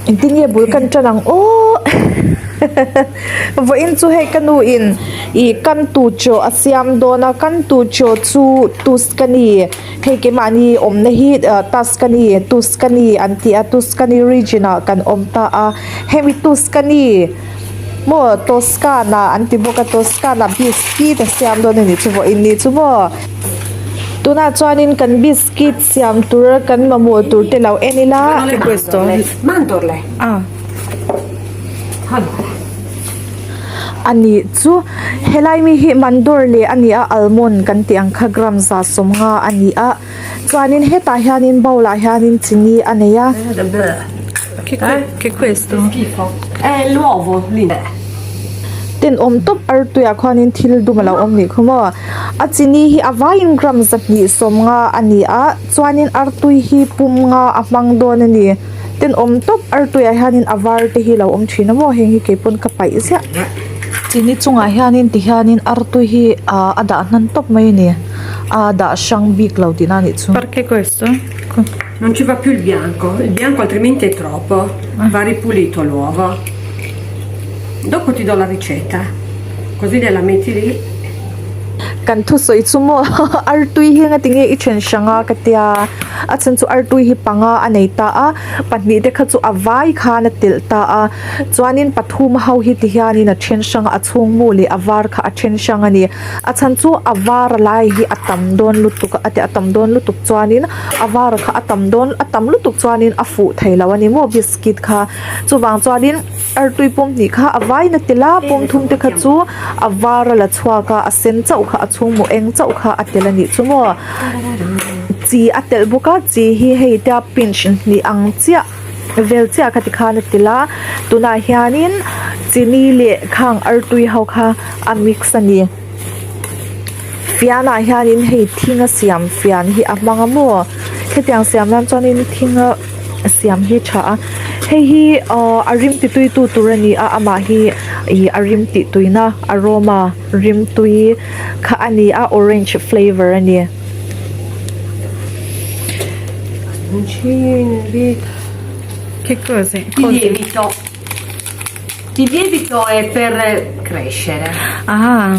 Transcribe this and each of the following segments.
Engtin nge bul kan tan ang aw vawiin chu hei ka nu in ih kan tu chaw a siam dawn a kan tu chaw chu tuscany hei keimahni awmna hi ah tuscany tuscany an tih a tuscany region ah kan awm ta a hemi tuscany maw toscana an ti bawk a toscana biscuit a siam dawn a nih chu vawiin ni chu maw. Tunah chuanin kan biscuit siam tur kan mamawh tur te lo en ila. A nih chu helai mi hi mandawr leh a ni a almond kan tih ang kha gram 150 a ni a chuanin hetah hianin bowl ah hianin chini a nei a. Tenawm tawp artuiah khuanin thil dum a lo awm nih khaw maw. A chini hi a vaiin gram 250 a ni a chuanin artui hi pum nga a hmang dawn a ni. Tenawm tawp artuiah hianin a var te hi a lo awm thin a maw heng hi kei pawn ka paih ziah. Chini chungah hianin tihianin artui hi ah a dah hnan tawp mai a ni a dah hrang bik lo tihna a nih chu. Non ci va più il bianco, il bianco altrimenti è troppo, va ripulito l'uovo. Dopo ti do la ricetta, così gliela metti lì. Kan thusawi chu maw artui hi nga tinge i then hrang a ka tia a chhan chu artui hi panga a nei ta a pahnih te kha chu a vai khan a telh ta a chuanin pathum ho hi ti hianin a then hrang a a chhung mu leh a var kha a then hrang a ni a chhan chu a var lai hi a tam dawn lutuk a a tam dawn lutuk chuanin a var kha a tam dawn a tam lutuk chuanin a fuh thei lo a ni maw biscuit kha chuvang chuanin artui pum hnih kha a vain a tel a pum thum te kha chu a var a la chhuak a a sen chauh kha a chhung maw eng chauh kha a tel a nih chu maw chi a telh bawk a chi hi hei tia pinch hnih ang chiah vel chiah kha tikhan a tel a tunah hianin chini leh khang artui ho kha a mix a ni. Fianah hianin hei thing a siam fian hi a hmang a maw hetiang siam nan chuanin thing a siam hi tha a hei hi ahh a rim ti tui tu tur a ni a amah hi ih a rim tih tuina aroma rim tui kha a ni a orange flavour a ni. Il lievito è per crescere. Ah.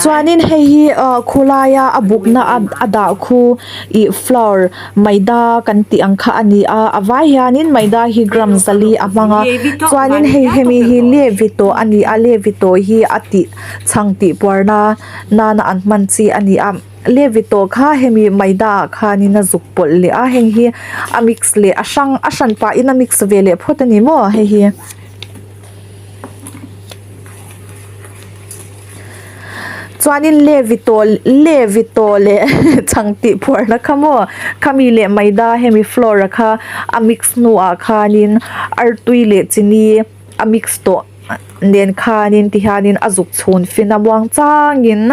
Chuanin hei hi ah khawlaia a bukna a a dah khu ih flour maida kan tih ang kha a ni a a vai hianin maida hi gram zali a hmang a chuanin hei hemi hi lievito a ni a lievito hi a tih chhang tih puarna nana an hman chi a ni a. Levi tawh kha hemi maida ah khanin a zuk pawlh leh a heng hi a mix leh a hrang a hran pahin a mix ve leh phawt a ni maw hei hi. Chuanin levi tawh levi tawh leh chhang tih phuarna kha maw khami leh maida hemi flour a kha a mix hnuah khanin artui leh chini a mix tawh. nen khanin tihianin a zuk chhun fin a muang changin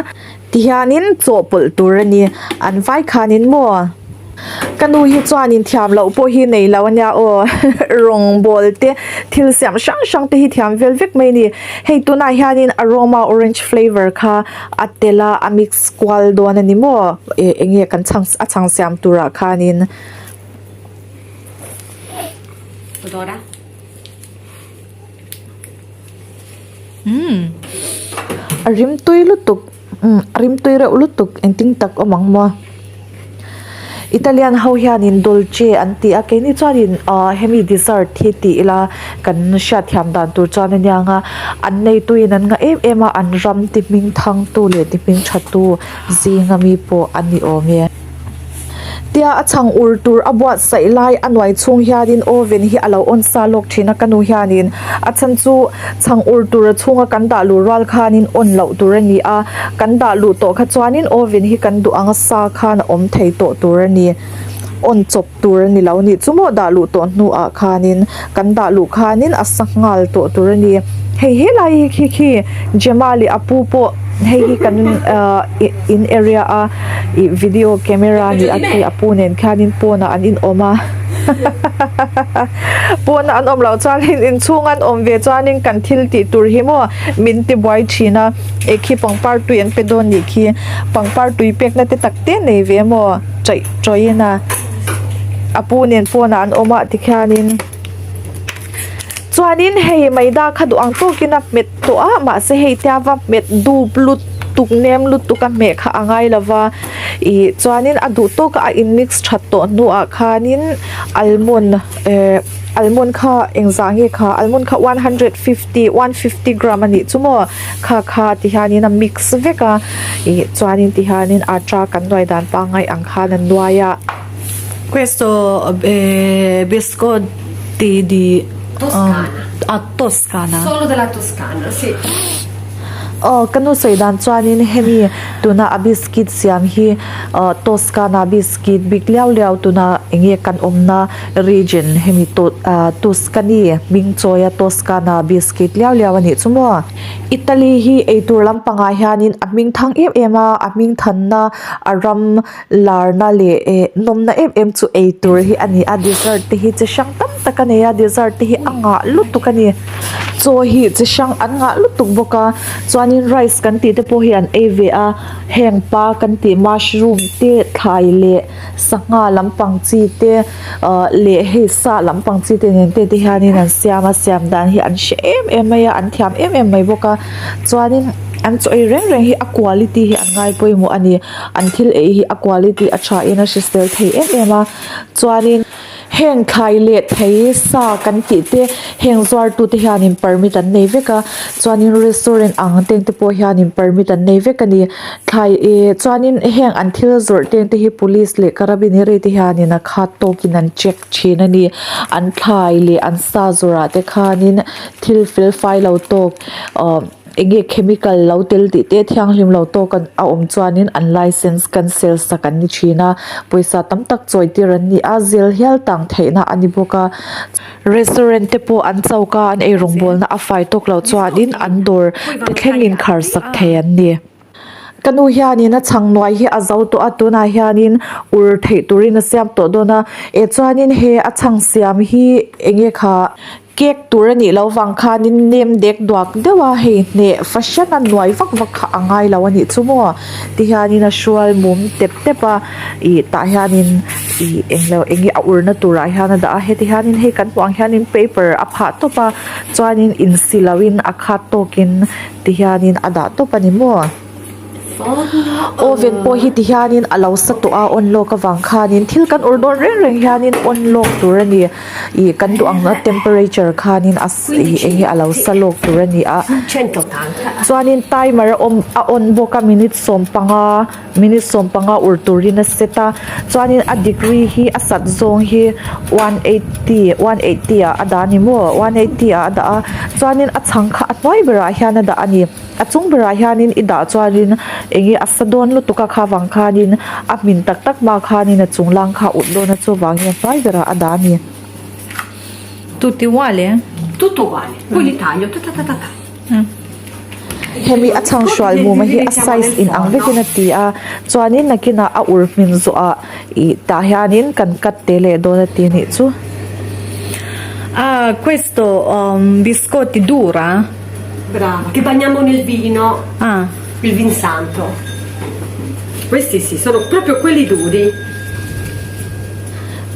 tihianin chawhpawlh tur a ni an vai khanin maw ka nu hi chuanin thiam loh pawh hi nei lo ania aw rawngbawl te thil siam hrang hrang te hi thiam vel vek mai a ni hei tunah hianin aroma orange flavour kha a tel a a mix kual dawn a ni maw eh eng nge kan chhang a chhang siam turah khanin. Umm a rim tui lutuk umm a rim tui reuh lutuk engtin tak awm ang maw Italian ho hianin dolce an ti a keini chuanin ah hemi dessert hi tih ila kan hriatthiam dan tur chuan a niang a an neituin an ngah em em a an ram ti hming thang tu leh ti hming tha tu zing ami pawh a ni awm e. Tia a chhang ur tur a buatsaih lai a nuai chhung hianin oven hi a lo on sa lawk thin a ka nu hianin a chhan chu chhang ur tur a chhunga kan dah luh rual khanin on loh tur a ni a kan dah luh tawh kha chuanin oven hi kan duh anga sa khan a awm thei tawh tur a ni on chawp tur a ni lo nih chu maw dah luh tawh hnuah khanin kan dah luh khanin a sa nghal tawh tur a ni hei helai hi khi khi Gemma leh a pu pawh hei hi kan ahh in area a ih video camera ni a khi a pu nen khianin pawnah an inawm a pawnah an awm loh chuanin inchhung an awm ve chuanin kan thil tih tur hi maw min ti buai thin a eh khi pangpar tui an pe dawn nih khi pangpar tui pekna te tak te nei ve maw chaih chawiin a. A pu nen pawnah an awm a tikhianin chuanin hei maida kha duh ang tawkin a hmet tawh a mahse hei tia va hmet dup lutuk nem lutuk a hmeh kha a ngai lo va ih chuanin a duh tawk a a in mix that tawh hnuah khanin almond eh almond kha engzah nge kha almond kha 150 150 gram a nih chu maw kha kha ti hianin a mix vek a ih chuanin ti hianin atta kan nuai dan pangngai ang khan a nuai a. Questo eh biscotti di Toscana. Ah Toscana. Solo della Toscana, sì. Aw ka nu sawi dan chuanin hemi tuna a biscuit siam hi ah Toscana biscuit bik liau liau tuna enge kan awmna region hemi to ah Tuscany hming chawia Toscana biscuit liau liau a nih chu maw. Italy hi eitur lampangah hianin a hming thang em em a a hming thanna a ram Larna leh eh nawmna em em chu ei tur hi a ni a dessert te hi chi hrang tam tak a nei a dessert te hi a ngah lutuk a ni chaw hi chi hrang an ngah lutuk bawk a chuanin rice kan tih te pawh hi an ei ve a heng pa kan tih mushroom te thlai leh sangha lampang chi te ah leh hei sa lampang chi te nen te te hianin an siam a siam dan hi an hre em em mai a an thiam em em mai bawk a chuanin an chaw ei reng reng hi a quality hi an ngai pawimawh a ni. An thil ei hi a quality a tha in a hrisel thei em em a chuanin heng thlai leh thei sa kan tih te heng zuar tu te hianin permit an nei vek a chuanin restaurant ang teng te pawh hianin permit an nei vek a ni thlai ih chuanin heng an thil zawrh teng te hi police leh carabinieri te hianin a khat tawkin an check thin a ni an thlai leh an sa zawrh ah te khanin thil fel fai lo tawk ahh. Enge chemical lo tel tih te thianghlim lo tawk a awm chuanin an license cancel sak an ni thin a pawisa tam tak chawi tir an ni a zel hial tang theihna a ni bawk a restaurant te pawh an choka a an ei rawngbawlna a fai tawk loh chuanin an dawr te thlengin khar sak thei an ni. Ka nu hianin a chhang nuai hi a zo tawh a tunah hianin ur theih turin a siam tawh dawn a eh chuanin he a chhang siam hi enge kha Cake tur a nih loh vang khanin nem dek duak deuh a, hei hneh fahran a nuai vak vak kha a ngai lo a nih chu maw? Tihianin a hrual mum tep tep a, ih tah hianin ih englo eng nge a urna turah hian a dah a, heti hianin hei kan hmuh ang hianin paper a phah tawp a, chuanin insi loin a khat tawkin tihianin a dah tawp a ni maw? Oven pawh hi ti hianin a lo sa tawh a on lawk avang khanin thil kan ur dawn reng reng hianin on lawk tur a ni ih kan duh ang a temperature khanin a ih eng nge a lo sa lawk tur a ni a chuanin timer a awm a on bawk a minute sawmpanga minute sawmpanga ur turin a set a chuanin a degree hi a sat zawng hi one eighty one eighty ah a dah a ni maw one eighty ah a dah a chuanin a chhang kha a hnuai berah hian a dah a ni. A chung berah hianin i dah chuanin eng nge a sa dawn lutuk a kha vang khanin a hmin tak tak hma khanin a chung lang kha a ut dawn a chuvangin a hnuai berah a dah a ni. Tutti uguali? Tutto uguale, poi li taglio ta ta ta ta ta. Hemi a chhang hrual mum a hi a size in ang vekin a ti a, chuanin nakinah a ur hmin zawhah ih tah hianin kan cut te leh dawn a ti anih chu. Ah, questo biscotti dura? Brava, che bagniamo nel vino, ah. il vin santo. Questi sì, sono proprio quelli duri.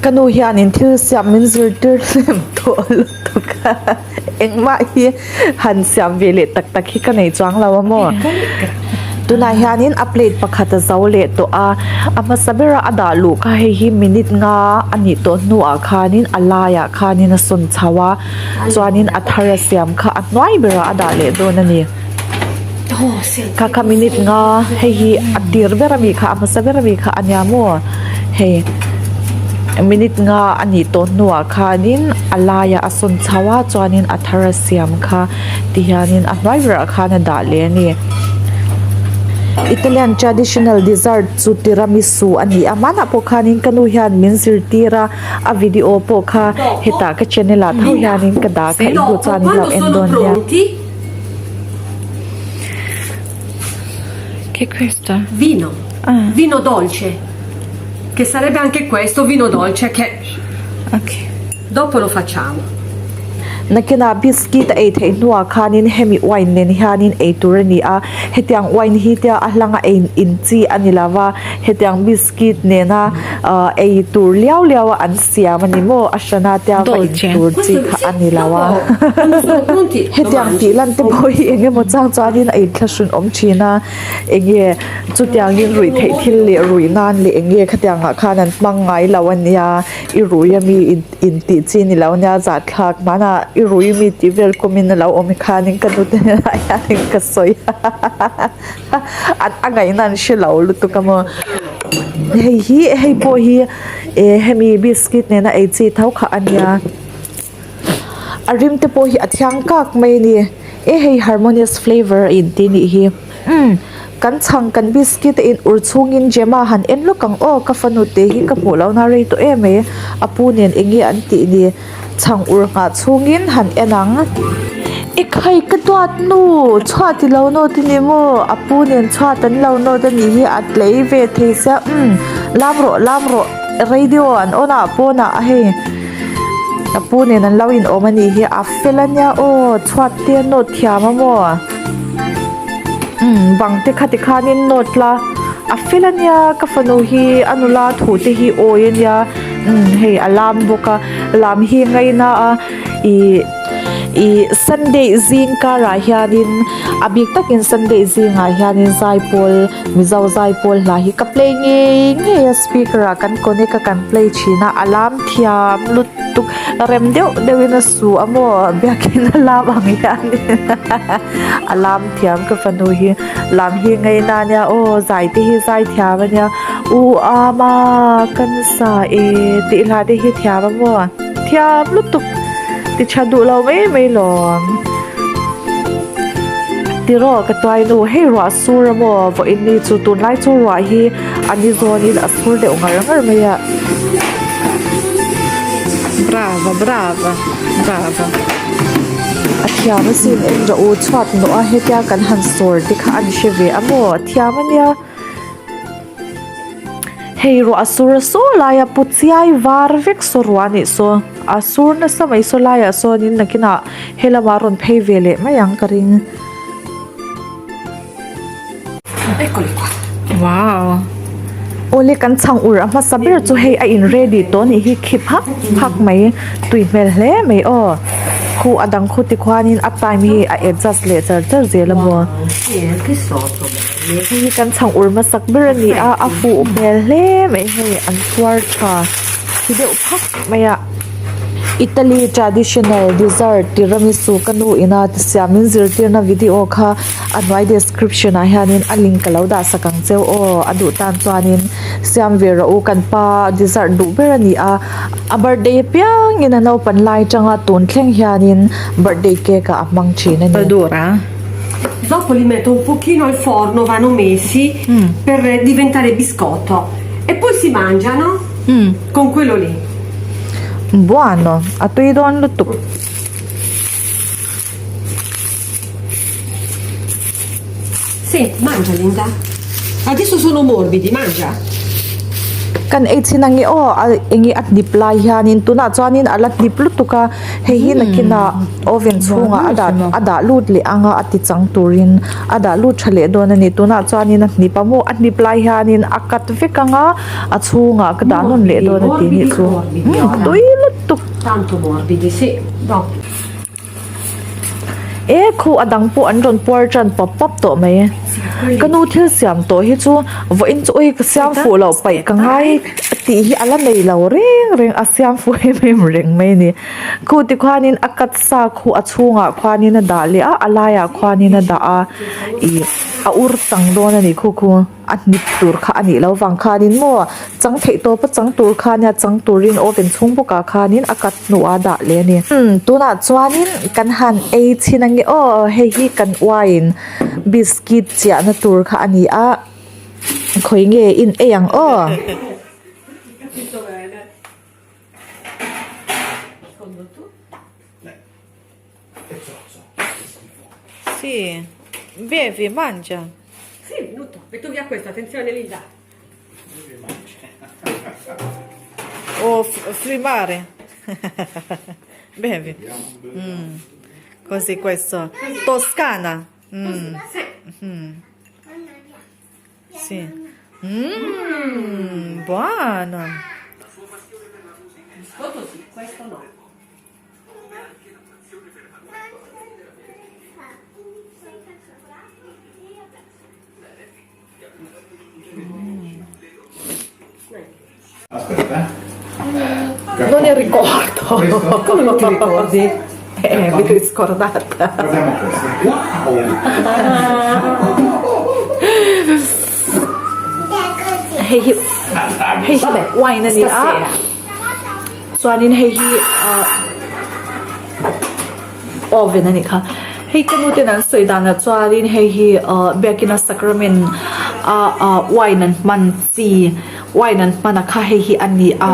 Ka nu hianin thil siam min zirtir hlim tawh lutuk a, engmah hi han siam ve leh tak tak hi ka nei chuang lo a maw. Tunah hianin a plate pakhat a zo leh tawh a, a hmasa bera a dah luh kha hei hi minute nga a nih tawh hnuah khanin a laiah khanin a sawn chho a. Chuanin a thar a siam kha a hnuai berah a dah leh dawn a ni. Kha kha minute nga hei hi a tir ber ami kha a hmasa ber ami kha a nia maw hei minute nga a nih tawh hnuah khanin a laiah a sawn chho a chuanin a thar a siam kha ti hianin a hnuai berah khan a dah leh a ni. Italian traditional dessert chu tiramisu a ni a hmanah pawh khanin ka nu hian min zirtir a. A video pawh kha hetah ka channel ah tho hianin ka dah kha i hmuh chuan in lo en dawn nia. Che questo? Vino. Vino dolce. Che sarebbe anche questo vino dolce che Ok. dopo lo facciamo. Nakinah biscuit a ei theih hnuah khanin hemi wine nen hianin ei tur a ni a, hetiang wine hi tia a hlanga ei in chi a ni lo va, hetiang biscuit nena ahh ei tur liau liau a an siam a ni maw a hrana tia va in tur chi kha a ni lo a. Hetiang tih lan te pawh hi eng emaw chang chuanin a inthlahrun awm thin a, enge chutiangin ruih theih thil leh ruih nan leh enge khatiangah khan an hmang ngai lo a nia i rui ami In tih chi ni lo nia zahthlak hmanah i rui mi tih vel kawmin a lo awm khanin ka nute hnenah hianin ka sawi a a ngaihna an hre lo lutuk a maw hei hi hei pawh hi eh hemi biscuit nena ei chi tho kha a nia a rim te pawh hi a thiang kak mai a ni e hei harmonious flavour a inti a nih hi umm. Kan chhang kan biscuit a in ur chhungin Gemma han en lawk ang aw ka fanu te hi ka hmuh lohna rei tawh em mai a pu nen eng nge an tih ni chhang ur nghah chhungin han en ang. Ekhai ka duat nu chhuat i lo nawt a ni maw a pu nen chhuat an lo nawt a nih hi a tlei ve thei sia umm lam rawh lam rawh radio an on ah pawnah a hei a pu nen an lo in awm a nih hi a fel a nia aw chhuat te a nawt thiam a maw. Umm bang te kha tikhanin nawt la a fel ania ka fanu hi a nula thu te hi awi ania umm hei a lam bawk a lam hi ngaina a ih ih sunday zing karah hianin a bik takin sunday zingah hianin zaipawl mizo zaipawl hla hi ka play ngei ngei a speaker ah kan connect a kan play thin a a lam thiam lutuk rem deuh deuhin a su a maw biakin a lam ang hianin a lam thiam ka fanu hi lam hi ngaina ania aw zai te hi zai thiam ania u ama kan sa e tih hla te hi thiam a maw thiam lutuk ti tha duh lo mai mai lawm tiraw ka tuai nu hei ruah sur a maw vawiin ni chu tunlai chu ruah hi a ni zawnin a sur deuh ngar ngar mai a. Brava brava brava. A thiam asin eng rawh u chhuat nawh a hetia kan han sawr te kha an hre ve a maw a thiam ania. Hei ruah a sur a saw lai a pu chiai var vek saw ruah anih saw a sur nasa mai saw laiah sawnin nakinah helamah rawn phei ve leh mai ang ka ring. Wow. Awle kan chhang ur a hmasa ber chu hei a in ready tawh anih hi khi phak phak mai tui hmel hle mai aw khu a dang khu tikhuanin a time hi a adjust leh char char zel a maw hei hi kan chhang ur hmasak ber a ni a a fuh hmel hle mai hei an chhuar tha khi deuh phak mai a. Italy traditional dessert tiramisu ka nu ina siam in zirtirna video kha a hnuai description ah hianin a link ka lo dah sak ang cheu aw a duh tan chuanin siam ve rawh u kan pa dessert duh ber a ni a a birthday apiangin a naupan lai tanga tun thleng hianin birthday cake ah a hmang thin a ni. Dopo li metto un pochino al forno vanno messi per diventare biscotto e poi si mangiano con quello lì. Buono a tui dawn lutuk. Sì, mangia Linda. Adesso sono morbidi, mangia. Kan ei chin ang i aw a eng i a hnip lai hianin tunah chuanin a la hnip lutuk a hei hi nakinah oven chhungah a dah a dah lut leh ang a a ti chang turin a dah lut tha leh dawn a ni tunah chuanin a hnip a maw a hnip lai hianin a cut vek ang a a chhungah ka dah nawn leh dawn a tih nih chu tui lutuk. Tanto morbidi, sì. No. E khu a dang pawh an rawn puar tan pawp pawp tawh mai. Ka nu thil siam tawh hi chu vawiin chu ui ka siam fuh loh paih ka ngai tih hi a la nei lo reng reng a siam fuh em em reng mai a ni. Khu tikhuanin a cut sa khu a chhungah khuanin a dah leh a a laiah khuanin a dah a ih a ur chang dawn a ni khu khu. A hnip tur kha a nih loh vang khanin maw chang theih tawp a chang tur kha nia chang turin oven chhung bawkah khanin a cut hnuah a dah leh a ni. Umm tunah chuanin kan han ei chhin ange aw hei hi kan wine biscuit chiahna tur kha a ni a khawi nge in ei ang aw. Sì, bevi, mangia. Sì, minuto. Metto via questo, attenzione Linda. O frimare. Bevi. Mm. Così questo. Toscana. Mm. Mm. Sì. Mmm, buono. Biscotto sì, questo no. Aspetta. Non ne ricordo. Come non ti ricordi? Eh, mi ero scordata. Guardiamo questo. Wow! Hei hi hei hi wine a ni a chuanin hei hi ah oven a nih kha hei ka nu ten an sawi danah chuanin hei hi ah biakina sacrament ah ah wine an hman chi wine an hman a kha hei hi a ni a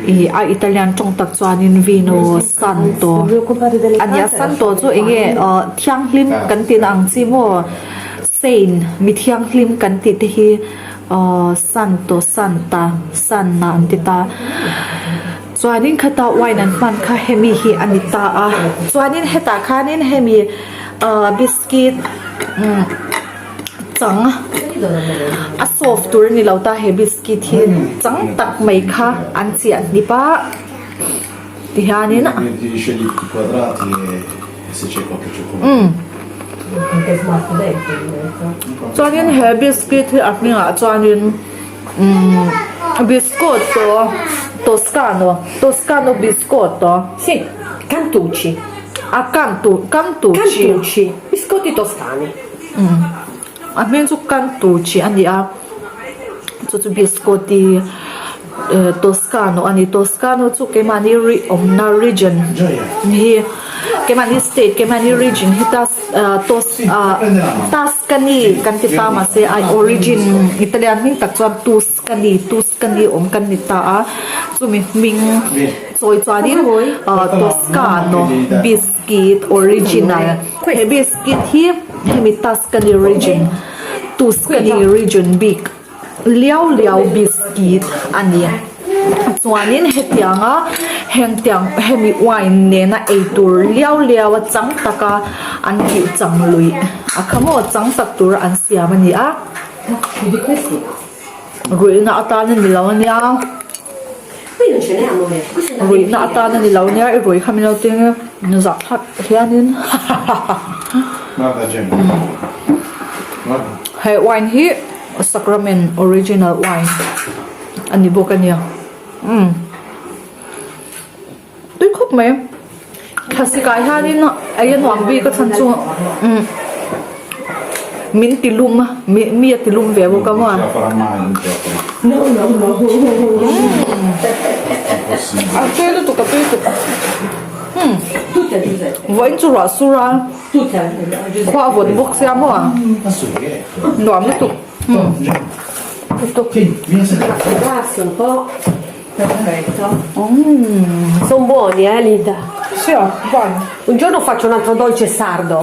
ih a Italian tawng tak chuanin vino santo a ni a santo chu eng nge ah thianghlim kan tihna ang chi maw saint mi thianghlim kan tih te hi ah santo santa sanna an ti ta. Chuanin khata wine an hman kha hemi hi a ni ta a, chuanin hetah khanin hemi ahh biscuit umm chang a soft tur a ni lo ta he biscuit hi chang tak mai kha an chiah hnip a tihianin umm chuanin he biscuit hi a hmingah chuanin. Umm biscotto toscano toscano biscotto Sì, cantucci. A cantu cantucci. Cantucci, biscotti toscani. Umm a hming chu cantucci a ni a chu chu biscotti toscano a ni toscano chu keimahni ri awmna region hi keimahni state keimahni region hi ta Tuscany kan ti ta mahse a origin Italian hming tak chuan Tuscany Tuscany awm kan ni ta a chumi hming chawi chuanin Toscano biscuit original he biscuit hi hemi Tuscany region Tuscany region bik Liau liau biscuit a ni. Chuanin hetianga heng tiang hemi wine nena ei tur liau liau a chang taka an tih chang lui a kha maw chang tak tur an siam a ni a. Ruihna atan a ni lo a nia. Ruihna atan a ni lo a nia i ruih kha min lo ti ang zah thlak hianin He wine hi Sacrament original wine a ni bawk a nia umm tui khawp mai thlasik ah hianin ei a nuam bik a chhan chu umm min ti lum a mi a ti lum ve bawk a maw a tui lutuk a tui lutuk umm vawiin chu ruah sur a. Khua a vawt bawk sia maw? Nuam lutuk. Lutuk. Sono buoni eh Linda? Sì, buoni. Un giorno faccio un altro dolce sardo.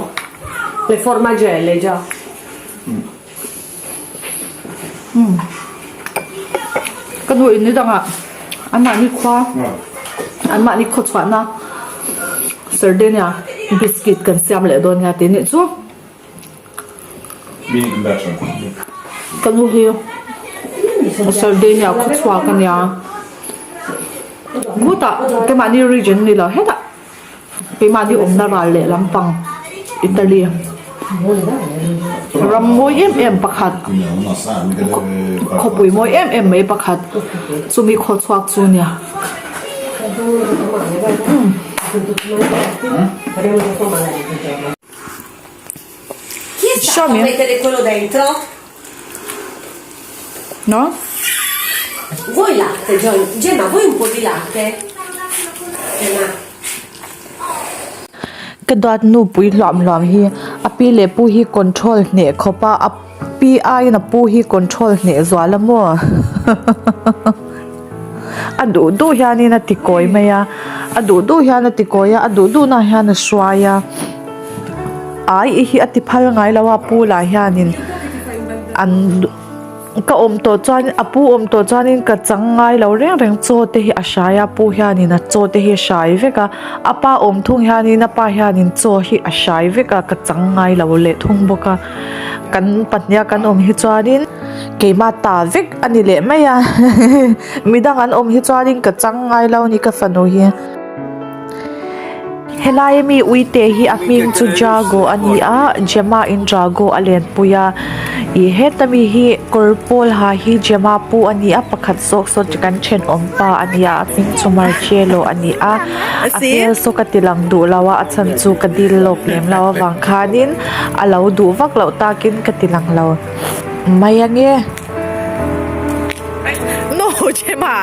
Le formagelle già. Ka nu in nidangah anmahni khua anmahni khawchhuahna Sardinia biscuit kan siam leh dawn nia tih nih chu. Ka nu hi Sardinia khawchhuak a nia. Khutah keimahni region ni lo hetah. Keimahni awmna ral leh lampang Italy ram mawi em em pakhat khawpui mawi em em mai pakhat chumi khaw chhuak chu a nia. No? Vuoi latte, Gemma, vuoi un po' di latte? Gemma. Ka duat nu pui hluam hluam hi a pi leh pu hi control hneh khawp a, a pi aiin a pu hi control hneh zual a maw a duh duh hianin a ti kawi mai a, a duh duh hian a ti kawi a, a duh duh na hian a hruai a. Ai i hi a ti phal ngai lo a pu lah hianin an. Ka awm tawh chuan a pu awm tawh chuanin ka chang ngai lo reng reng chaw te hi a hrai a pu hianin a chaw te hi a hrai vek a a pa awm thung hianin a pa hianin chaw hi a hrai vek a ka chang ngai lo leh thung bawk a kan pahniha kan awm hi chuanin keimah ta vek a ni leh mai a midang an awm hi chuanin ka chang ngai lo a ni ka fanu hi. Helai ami uite hi a hming chu Drago a ni a, Gemma in Drago a lenpui a, ih heta mi hi kawr pawl ha hi Gemma pu a ni a, pakhat zawk saw kan thenawm pa a ni a, a hming chu Marcello a ni a, a hmel saw ka ti lang duh lo a, a chhan chu ka dil lawk lem lo avang khanin a lo duh vak loh takin ka ti lang lo mai ange. No Gemma.